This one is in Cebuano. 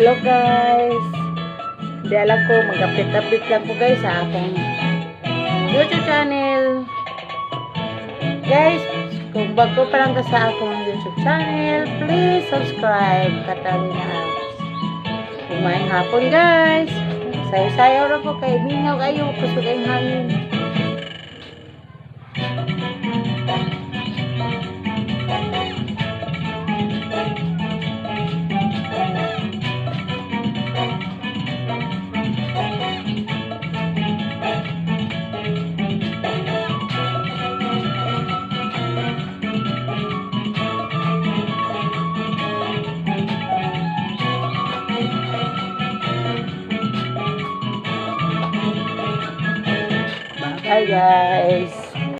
Hello guys. Di alam ko, mag-update-update lang ko guys sa akong YouTube channel. Guys, kung bago pa lang ka sa akong YouTube channel, please subscribe, Catalina Apps. Kumain hapon guys. Sayo-sayo ra ko kay mingaw kayo, kusog ang hangin. Bye guys.